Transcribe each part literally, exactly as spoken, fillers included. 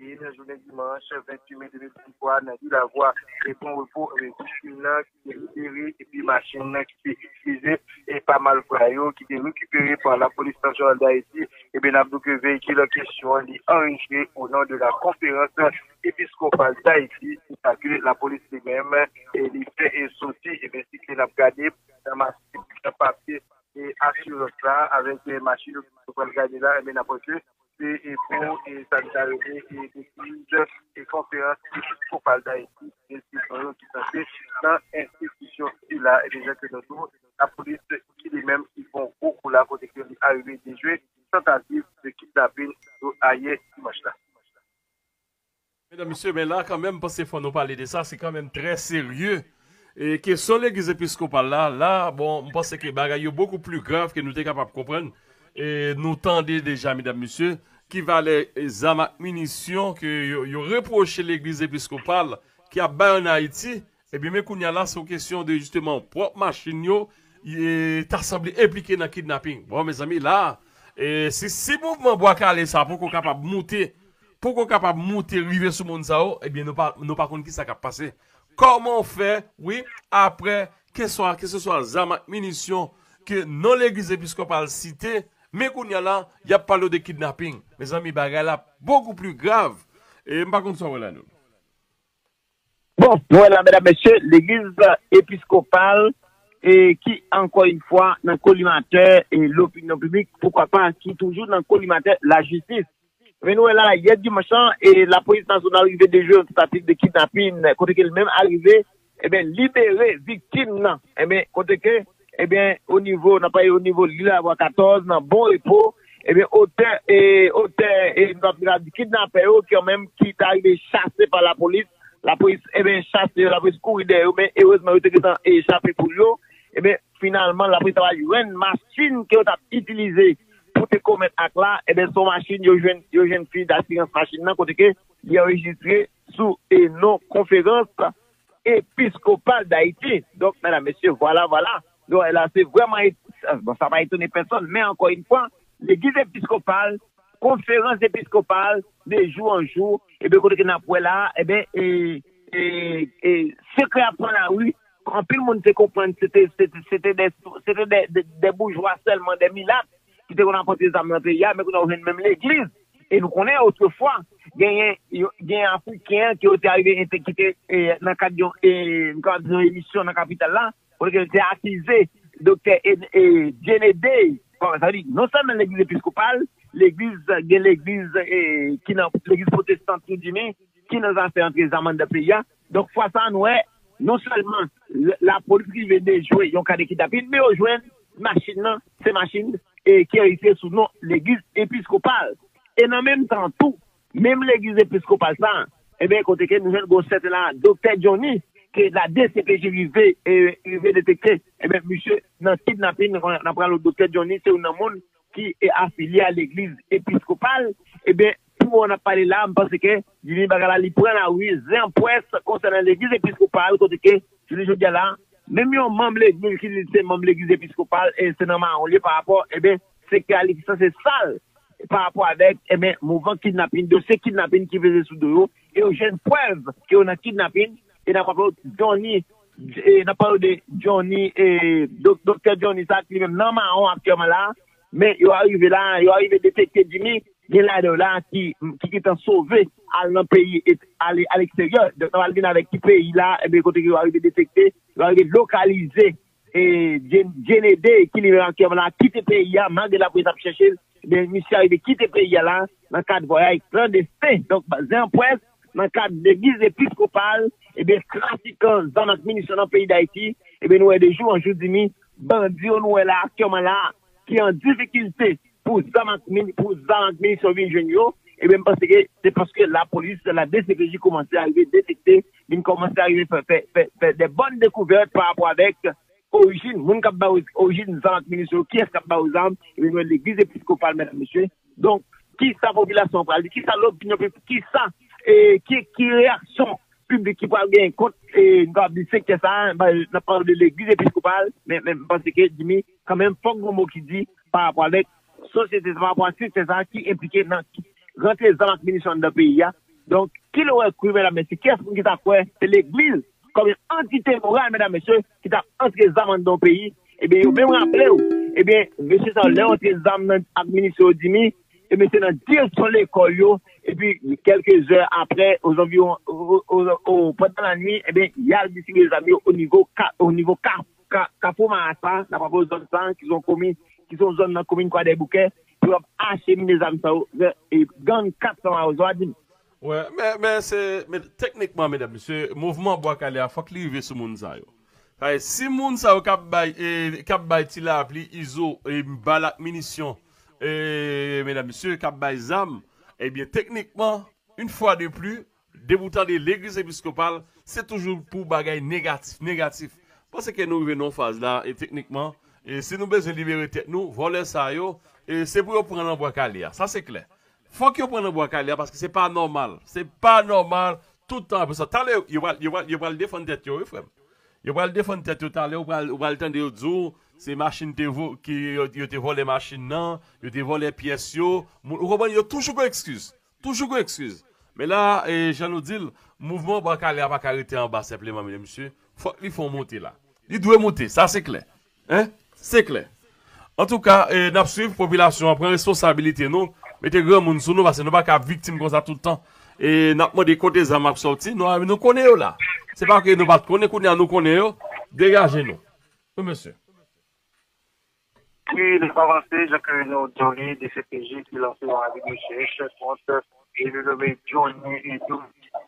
E nan jounen dimanch venntuit me de mil venntwa, nan Ri Lavwa, e Bon Repo, e viktim nan ki te libere, epi machin nan ki te itilize e pa malfra yo, ki te rekipere pa Lapolis Nasyonal d Ayiti, ebyen, n ap di w ke veyikil an kesyon an, li anrejistre o non de la Konferans Episkopal d Ayiti, se sa ke lapolis li menm, e li fè e soti, ebyen, si ke n ap gade nan machine, nan papye, e asirans la, avèk, e, machin yo ki pral gade la, ebyen, n ap wè ke se, e, pou, e, sa n ta rele, e, legliz, e, Konferans Episkopal d Ayiti, enstitisyon yo ki sanse nan enstitisyon sila, ebyen, jan ke nou di w, lapolis ki li menm ki fè yon gwo kou la kote ke li arive dejwe tantativ de kidnapin yo ayè dimanch la. Medam, mesye, men la kanmenm, m panse fò nou pale de sa, se kanmenm trè serye. E kesyon legliz episkopal la, la, bon, m panse ke bagay yo bokou pli grav ke nou te kapab konprann. E nou tande deja, medam, mesye, ki valè e zam ak minisyon ke yo, yo repwoche legliz episkopal ki ap bay ann Ayiti, ebyen, men kounye a la, se yon kesyon de, jisteman, pwòp machin yo, e, ta sanble enplike nan kidnaping. Bon, mezanmi, la, e, si, si mouvman bwa kale sa poko kapab moute, poko kapab moute rive sou moun sa yo, ebyen, nou pa, nou pa konn kisa k ap pase. Kòman w fè, wi, apre, keswa, keseswa zam ak minisyon ke non legliz episkopal site, men kounye a la, y ap pale w de kidnaping. Mezanmi, bagay la bokou pli grav. E m pa konn sa w wè la, nou. Bon, nou wè la, medam, mesye, legliz episkopal e ki, ankò yon fwa, nan kolimatè e lopinyon piblik, poukwa pa, ki toujou nan kolimatè lajistis. Men nou wè la, yè dimanch lan, e lapolis nasyonal rive dejwe yon tantativ de kidnapin, kote ke l menm arive, ebyen, libere viktim nan. Ebyen, kote ke, ebyen, o nivo, nan pale o nivo Ri Lavwa katòz, nan Bon Repo, ebyen, otè, e, otè, e, nou ap di kidnapè yo, ki menm, ki ta rive chase pa lapolis, lapolis, ebyen, chase yo, lapolis kouri dèyè yo, men erezman, yo te gentan, e, chape poul yo, ebyen, finalman, lapolis ta pral jwenn machin ke yo t ap itilize pou te komèt ak la, ebyen, se yon machin, yo jwenn, yo jwenn fil dasirans machin nan, kote ke li anrejistre sou, e, non Konferans Episkopal d Ayiti. Donk, medam, mesye, vwala, vwala. Donk, la, se vrèman, bon, sa pa etone pèsonn, men ankò yon fwa, legliz episkopal, konferans episkopal, de jou an jou, ebyen, kote ke n ap wè la, ebyen, e, e, e, sekrè ap pran lari, anpil moun te konprann se te, se te, se te de, se te de, de, de boujwa sèlman, de milat, ki te konn ap pote zam nan peyi a, men kounye a ou jwenn menm legliz. E nou konnen otrefwa, genyen, yo, genyen Afriken ki yo te arive ente, ki te, e, nan kad yon, e, nou kapab di yon emisyon nan kapital la, kote ke yo te akize Doktè e, e, Jene Day. Bon, sa vle di, non sèlman legliz episkopal, legliz, gen legliz, e, ki nan, legliz pwotestan tou, di men, ki nan zafè antre zam anndan peyi a. Donk, fwa sa a, nou wè, non sèlman lapolis rive dejwe yon ka de kidnapin, men yo jwenn machin nan, se machin e ki anrejistre sou non legliz episkopal. E nan menm tan tou, menm legliz episkopal sa, ebyen, kote ke nou jwenn gwo sèten la, Doktè Johnny, ke la D C P J rive, e, rive detekte, ebyen, misye nan kidnapin, n ap pale Doktè Johnny, se youn nan moun ki e afilye a legliz episkopal, ebyen, pou moman n ap pale la, m panse ke li vin bagay la, li pran lari, zen pwès konsènan legliz episkopal, kote ke, jounen jodi a la, menm yon manm legliz ki di li se manm legliz episkopal, e se nan mawon li ye pa rapò, ebyen, sektè a li ki sanse sal pa rapò avèk, ebyen, mouvman kidnapin, dosye kidnapin ki peze sou do yo, e yo jwenn prèv ke yo nan kidnapin, e n ap raple w, Johnny, e n ap pale w de Johnny, e, dok-, Doktè Johnny sa, ki li menm nan mawon aktyèlman la, men yo arive la, yo arive detekte Jimmy, gen ladan yo la ki, ki gentan sove al nan peyi, e, ale aleksteryè. Donk, n ap al vin avèk ki peyi la, ebyen, kote ke yo arive detekte, yo arive lokalize, e, Jen-, Jenede, ki li menm aktyèlman la, kite peyi a, malgre lapolis ap chèche l, ebyen, misye arive kite peyi a la, nan kad vwayaj klandesten. Donk, zen pwès, nan kad legliz episkopal, ebyen, trafikan zam ak minisyon nan peyi Dayiti, ebyen, nou wè de jou an jou, Jimmy, bandi yo nou wè la aktyèlman la, ki an difikilte pou zam ak mini-, pou zam ak minisyon vin jwenn yo, ebyen, m panse ke se paske lapolis, la D C P J kòmanse arive detekte, vin kòmanse arive fè, fè, fè, fè de bòn dekouvèt pa rapò avèk orijin, moun k ap ba yo orijin zam ak minisyon yo, kiyès k ap ba yo zam, ebyen, nou wè legliz episkopal, medam, mesye. Donk, kisa popilasyon an pral di, kisa lopinyon piblik, kisa, e, ki, ki reyaksyon piblik ki pral genyen kont, e, nou kapab di sektè sa a, ba, n ap pale de legliz episkopal, men, men m panse ke, Jimmy, kanmenm, fòk gon mo ki di pa rapò avèk sosyete sa, pa rapò ak sektè sa a ki enplike nan rantre zam ak minisyon anndan peyi a, Donk, ki lè w wè kwi, medam, mesye, kiyès moun ki ta kwè se legliz kòm yon antite moral, medam, mesye, ki t ap antre zam anndan yon peyi? Ebyen, yo menm raple w, ebyen, mesye sa yo, lè yo antre zam nan ak minis yo, yo di mi, ebyen, se nan direksyon lekòl yo, epi, kèlke zè apre, ozanviwon, o, o, o, o, pandan lannuit, ebyen, y al distribiye zam yo o nivo ka, o nivo ka, ka, Kafou Marasa, n ap raple w zòn sa, ki se yon komin, ki se yon zòn nan komin Kwadèboukè, pou y ap achemine zam sa yo, e, gang kat san Mawozo a di m. Wè, men, men se, men teknikman, medam, mesye, mouvman Bwa Kale a, fòk li rive sou moun sa yo. Sa vle, si moun sa yo k ap bay, e, k ap bay ti lapli, izo, e, bal ak minisyon, e, medam, mesye, k ap bay zam, ebyen, teknikman, yon fwa de pli, depi w tande legliz episkopal, se toujou pou bagay negatif, negatif. Panse ke nou rive nan yon faz la, e teknikman, e si nou bezwen libere tèt nou, vòlè sa yo, e se pou yo pran nan Bwa Kale a. Sa se klè. Fòk yo pran nan Bwa Kale a, paske se pa nòmal. Se pa nòmal, tout tan apre sa. Talè, yo pral, yo pral, yo pral defann tèt yo, wi, frè m. Yo pral defann tèt yo talè, ou pral, ou pral tande yo di w, se machin te vo-, ki, yo, yo te vòlè machin nan, yo te vòlè pyès yo. Moun, ou konprann, yo toujou gon ekskiz. Toujou gon ekskiz. Men la, e, jan nou di l, mouvman Bwa Kale a pa ka rete anba senpleman, medam, mesye. Fòk li fè yon monte la. Li dwe monte, sa se klè. Hein? Se klè. Antouka, e, n ap swiv, popilasyon an, pran responsabilite nou, mete granmoun sou nou, paske nou pa ka ap viktim konsa tout tan. E n ap mande kote zam ap sòti, nou, nou konnen yo la. Se pa ke nou pa t konnen, kounye a nou konnen yo, degaje nou. Wi, mesye. Wi, n ap avanse, jan ke nou di w li, D C P J ki lanse yon avi de rechèch kont e li nonmen Johnny Edo,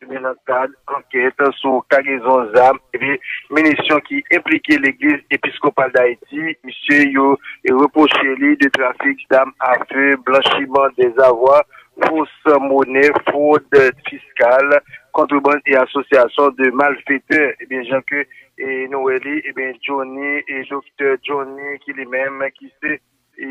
ebyen, nan kad ankèt sou kagezon zam epi minisyon ki enplike Legliz Episkopal Dayiti. Misye yo repwoche li de trafik zam afe, blanchiman dèzavwa, fos monè, fwod fiskal, kontrebann e asosyasyon de malfetè. Ebyen, jan ke, e, nou wè li, ebyen, Johnny e Doktè Johnny ki li menm ki se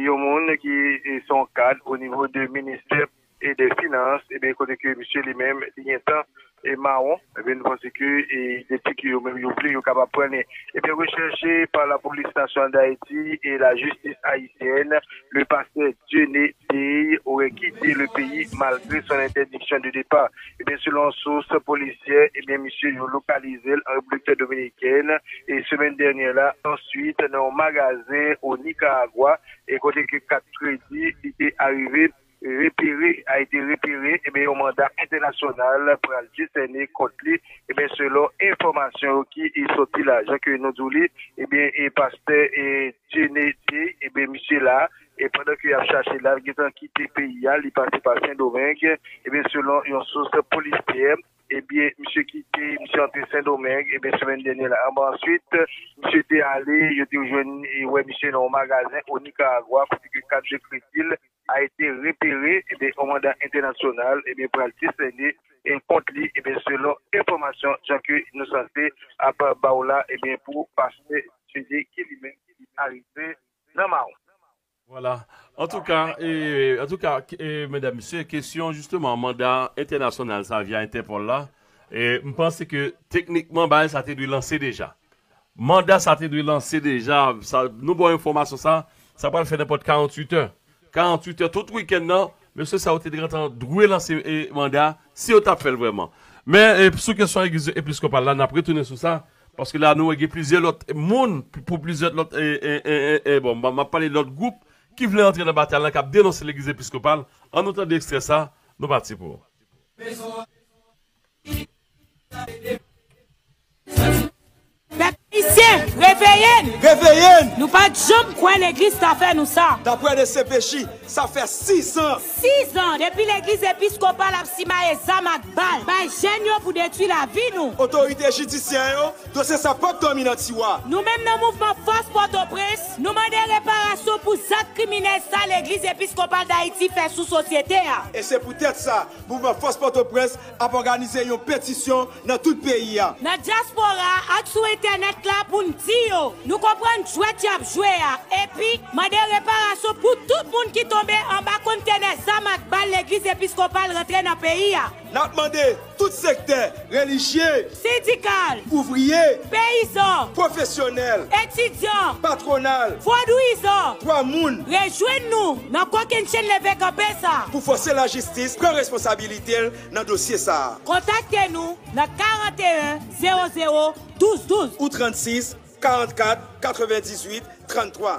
yon moun ki, e, se yon kad o nivo de ministè e de finans, ebyen, kote ke misye li menm, li gentan, e, mawon, ebyen, nou panse ke, e, depi ke yo menm yo vle, yo kapab pran li. Ebyen, recherché par la police nationale d'Haïti et la justice haïtienne, le pasteur Dieudonné Dey aurait quitté le pays malgré son interdiction de départ. Ebyen, selon source policière, ebyen, misye yo lokalize l an Repiblik Dominikèn, e semèn dènyè la, answit, nan yon magazen o Nikaragwa, e kote ke kat kredi li te arive repere, a été repéré, ebyen, yon manda entènasyonal pral desène kont li, ebyen, selon enfòmasyon yo ki soti la. Jan ke nou di w li, ebyen, e pastè, e, Dieudonné Dey, ebyen, misye la, e pandan ke y ap chache l, l gentan kite peyi a, li pase pa Sendomeng, ebyen, selon yon sous polisyè, ebyen, misye kite, misye antre Sendomeng, ebyen, semèn dènyè la. Anba answit, misye te ale, yo te jwenn, e, wè misye nan yon magazen o Nikaragwa, kote ke kat de kredi l a été repéré, ebyen, yon manda entènasyonal, ebyen, pral desène, e, kont li, ebyen, selon enfòmasyon, jan ke nou sanse ap ba w la, ebyen, pou pastè Dieudonné ki li menm ki arive nan mawon. Vwala. Antouka, e, antouka, e, medam, mesye, kesyon, jisteman, manda entènasyonal sa via Entèpòl la, e, m panse ke teknikman, bagay sa te dwe lanse deja. Manda sa te dwe lanse deja. Sa, nou ba w enfòmasyon sa, sa pral fè nenpòt karanntuit è. Karanntuit è, tout wikenn nan, mesye sa yo te gentan dwe lanse, e, manda, si yo t ap fè l vrèman. Men, e, sou kesyon legliz episkopal la, n ap retounen sou sa, paske la, nou wè gen plizyè lòt moun, pou plizyè lòt, e, e, e, e, e, bon, m, m ap pale lòt gwoup ki vle antre nan batay la, k ap denonse legliz episkopal. Ann nou tande ekstrè sa, nou pati pou. Pèp ayisyen, reveye n! Reveye n! Nou pa t janm kwè legliz ta fè nou sa. Daprè D C P J, sa fè sis an. Sis an depi legliz episkopal ap simaye zam ak bal bay jèn yo pou detwi lavi nou. Otorite jidisyè yo, dosye sa p ap dòmi nan tiwa. Nou menm nan mouvman Fòs Pòtoprens, nou mande reparasyon pou zak kriminèl sa legliz episkopal Dayiti fè sou sosyete a. E se poutèt sa, mouvman Fòs Pòtoprens ap òganize yon petisyon nan tout peyi a. Nan dyaspora ak sou entènèt la pou n di yo, nou konprann jwèt y ap jwe a, epi mande reparasyon pou tout moun ki tonbe anba kontenè zam ak bal legliz episkopal rantre nan peyi a. N ap mande tout sektè, relijye, sendikal, ouvriye, peyizan, pwofesyonèl, etidyan, patwonal, vodouizan, dwa moun, rejwenn nou nan kokennchenn leve kanpe sa a pou fòse lajistis pran responsabilite l nan dosye sa a. Kontakte nou nan karanteyen zewo zewo douz douz ou trannsis karannkat katrevendizuit tranntwa.